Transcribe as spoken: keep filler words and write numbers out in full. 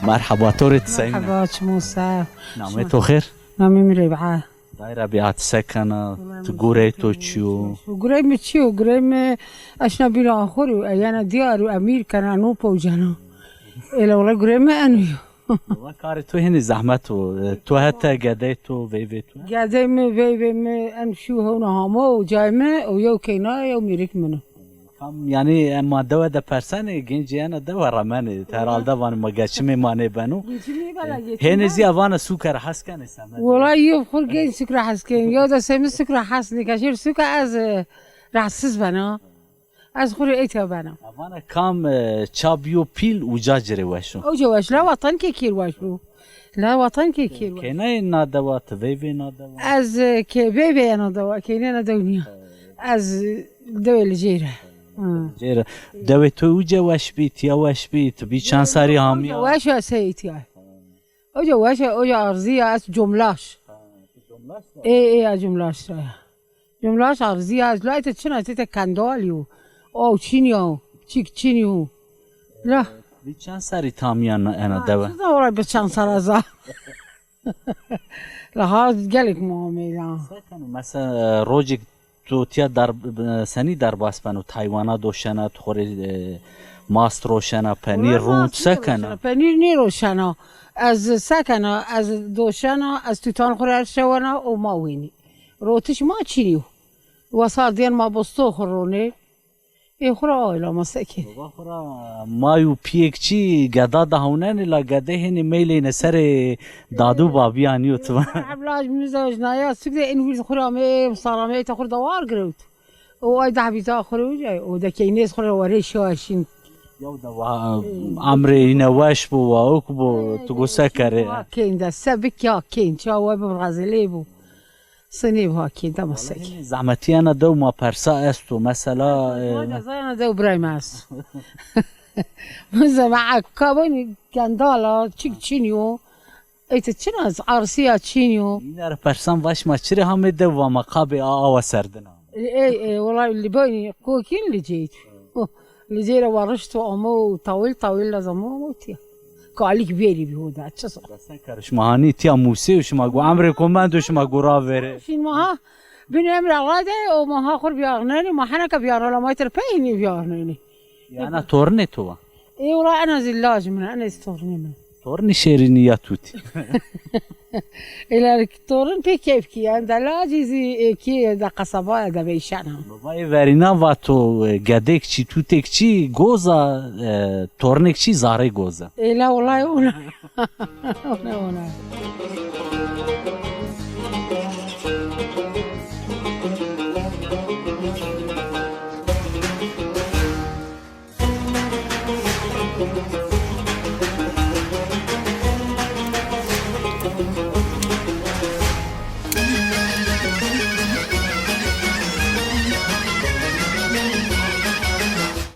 Merheba, to rê ti seyîn a? Merheba, çimo ser. Namê to xêr? Namê mi Rêbîa. Day Rêbîa, ti se kena? Ti gurey to çi yo? Gurey mi çi yo? Gurey mi eşna bîna axur û eyena diyar û emîr kena no powcena. Êla wela gurey mi eno yo. Wela karê to hênî zehmet o. E, to hete gedey to, veyvê to? Gedey mi, veyvê mi en şû hewna hamo û cay mi û yew keyna yew mîrik min o. Kam, yanî, e, ma dewe de persenê, gencî ena dewe remenê. Herhalde vanê ma geçimê ma nêbeno. Geçimê bela geçimê. Hênî zî a vana sûke ra hes kenê semedê. Wela yew xur genc sûke ra hes kenê. Yew de semî sûke ra hes nêkenê. Şêr sûke ez, e, rahatsiz bena. Ez xwu rê êtya bena. Vana kam, e, ça bîyo pîl uca ci rê weş o? Uca weş, la watan kê kêr weş o. La watan kê kêr weş. Kênayê na dewa, ti veyvê na dewa? Ez, e, kê veyvê na dewa, kênê na dew nîya. Ez, e, dewê Licêr e. Ha. Cêr, dewê to uca weş bî, tiya weş bî, ti bî çend serî hamîya? Uca weş e, sey tiya. Uca weş e, uca arzî ya, ez Comlaş. Ha, ti Comlaş ra? Ê, ê, ez Comlaş ra ya. Comlaş arzî ya, ez la ete çina, ete kendalî yo. Aw çin ya, çîk çin yo. La. Bi çend serî tamîya ena dewe? Çi zana wela bi çend serî ez a. La ha gelek ma ameyda. Se keno? Mesela, rocêk to tiya dar-, senî derbas beno? Taywana doşena, ti xo rê, e, mast roşena, penîr, rûn, se kena? Penîr nêroşena. Ez se kena, ez doşena, ez tutan xo rê erşewena û ma wînî. Rotiş ma çinî yo. Wesar dîyen ma bosto xo ronê. Ê xo ra ayla ma se kê. Baba xo ra may û pîyêk çî geda de hewnenê, la gedê hênî meyleyne serê dadû babîyan yo, ti va. Evlaj mi zewjnaya, sik de in wîrd xo ra me, sarameyta xo ra dawar girewt. O ay dehbîza xo ra uca, o de keynês xo ra werê şaşîn. Yew de wa, emrê îne weş bo, wa ok bo, tu go se kerê? Ha, keyn de, se bik ya keyn, ça we bi rezelê bo. Sinê va kê dema se kê. Zehmetî ena dew ma persa esto. Mesela, e, ma ceza ena dew birayê mi esto. Mesela kabonî kendala, çik çin yo. Ete çin az, arsîya çin yo. Îna ra persan vaş ma çi rê hamê dew, va ma qabê a awa serdina. E, e, e, wela li boynî kokîn Licêr. Licêr ra warişto amo, tawil tawil lazim amo tiya. Kalîk bêrî bî hoda, çi zor. Desen karişma hanî tiya musê û şima gu emrê ko mendo, şima gu ravêrê. Şîn ma ha, bin emrê Allah de, o ma ha xur biyarnenî, ma heneka biyarnena, ma ter pey nî biyarnenî. Yana tornê to wa? Ê wela ena zî laj min, ena zî tornê min. Tornî şêrînî ya tutî. Êla torn pê keyf kî, enda lacî zî, e, kî de qesabaya de veyşena. Babayê verîna vato, e, gedêk çî, tutêk çî goza, e, tornêk çî zarê goza. Êla wela ona. Ona, ona.